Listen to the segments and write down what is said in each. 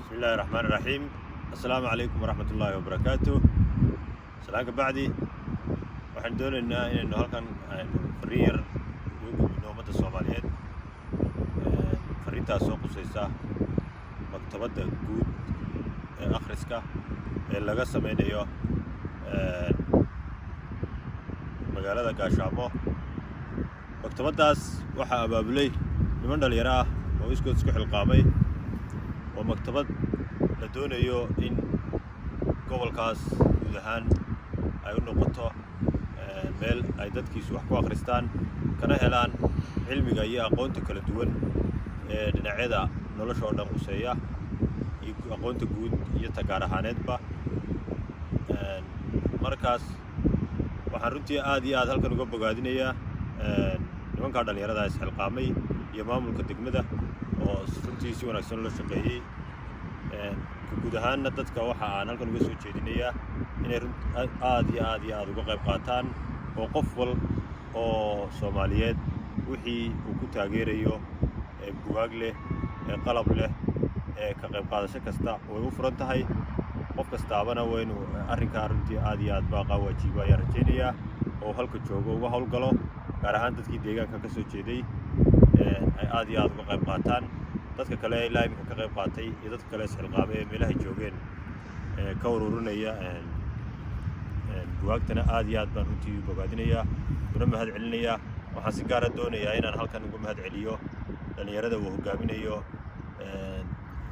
Bismi illaahi raxmaan raxiim. Assalaamu calaykum waraxmat ullaahi wabarakaatu. Salaan ka bacdi, waxaan doonaynaa inaynu halkan aynu fariin yar uga gudbino ummadda Soomaaliyeed. Fariintaas soo qusaysa maktabadda guud ee akhriska ee laga sameynayo magaalada Gaashaamo. Maktabaddaas waxaa abaabulay niman dhalinyaro ah oo iskood isku xilqaamay oo maktabad la doonayo in gobolkaas guud ahaan ay u noqoto meel ay dadkiisu wax ku akhristaan, kana helaan cilmiga iyo aqoonta kala duwan ee dhinacyada nolosha oo dhan quseeya, iyo aqoonta guud iyo ta gaar ahaaneedba. Markaas waxaan runtii aad iyo aad halkan uga bogaadinayaa nimankaa dhallinyarada isxilqaamay iyo maamulka degmada oo runtii si wanaagsan loo shaqeeyey. Guud ahaanna dadka waxa aan halkan uga soo jeedinayaa inay aad iyo aad iyo aad uga qayb qaataan, oo qof wal oo Soomaaliyeed wixii uu ku taageerayo ee bugaag leh, ee qalab leh, ee ka qayb qaadasho kasta way u furan tahay. Qof kastaabana waa inuu arrinkaa runtii aad iyo aad baaqaa waajiibo ayaan rajaynayaa, oo halka joogo uga howlgalo, gaar ahaan dadkii deegaanka ka soo jeeday ay aad iyo aad uga qayb qaataan. Dadka kale ilaa iminka ka qayb qaatay iyo dadka kale isxilqaamay ee meelahay joogeen ka ururinaya bugaagtana aad iyo aad baan runtii u bogaadinayaa, una mahad celinayaa. Waxaan si gaara doonayaa inaan halkan uga mahad celiyo dhallinyarada uu hogaaminayo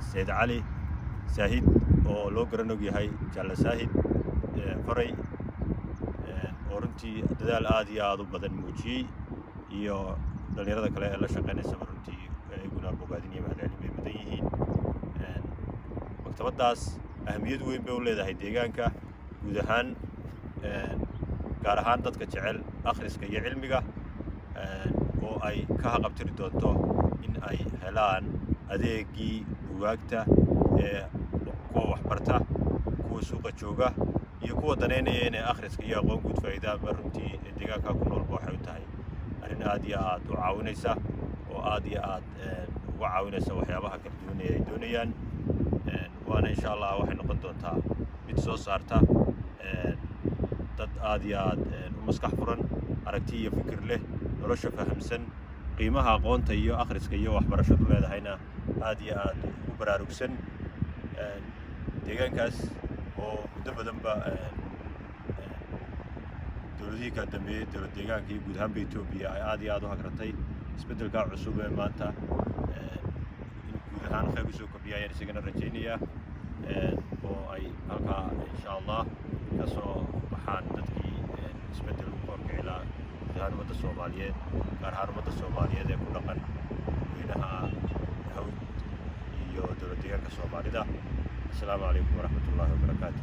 Sayid Cali Saahid, oo loo garan og yahay Jaalle Saahid Faray, oo runtii dadaal aad iyo aad u badan muujiyey, iyo dhallinyarada kale ee la shaqaynaysaba. Runtii iyaguna bogaadin iyo mahadcelin bay mudan yihiin. Maktabaddaas ahamiyad weyn bay u leedahay deegaanka guud ahaan, gaar ahaan dadka jecel akhriska iyo cilmiga, oo ay ka haqabtiri doonto in ay helaan adeegii bugaagta ee kuwa waxbarta, kuwa suuqa jooga iyo kuwa danaynaya inay akhriska iyo aqoon guud faa'iidaanba. Runtii deegaanka ku noolba waxay u tahay arrin aad iyo aad u caawinaysa, oo aad iyo aad uga caawinaysa waxyaabaha kala duwan ee ay doonayaan. Waana insha Allah waxay noqon doontaa mid soo saarta dad aad iyo aad u maskax furan, aragti iyo fikir leh, nolosha fahamsan, qiimaha aqoonta iyo akhriska iyo waxbarashadu leedahayna aad iyo aad ugu baraarugsan. Deegaankaas oo muddo badanba dowladihii kala dambeeyey, dowlad deegaanka iyo guud ahaanba Etoobiya, ay aad iyo aad u hagratay, isbeddelkaa cusub ee maanta in guud ahaan khayr usoo kordhiya ayaan isagana rajaynayaa, oo ay halkaa insha Allah ka soo baxaan dadkii isbeddel u horkici lahaa guud ahaan ummadda Soomaaliyeed, gaar ahaan ummadda Soomaaliyeed ee ku dhaqan weynaha Hawd iyo dowlad deegaanka Soomaalida. Assalaamu calaykum waraxmat ullaahi wabarakaatu.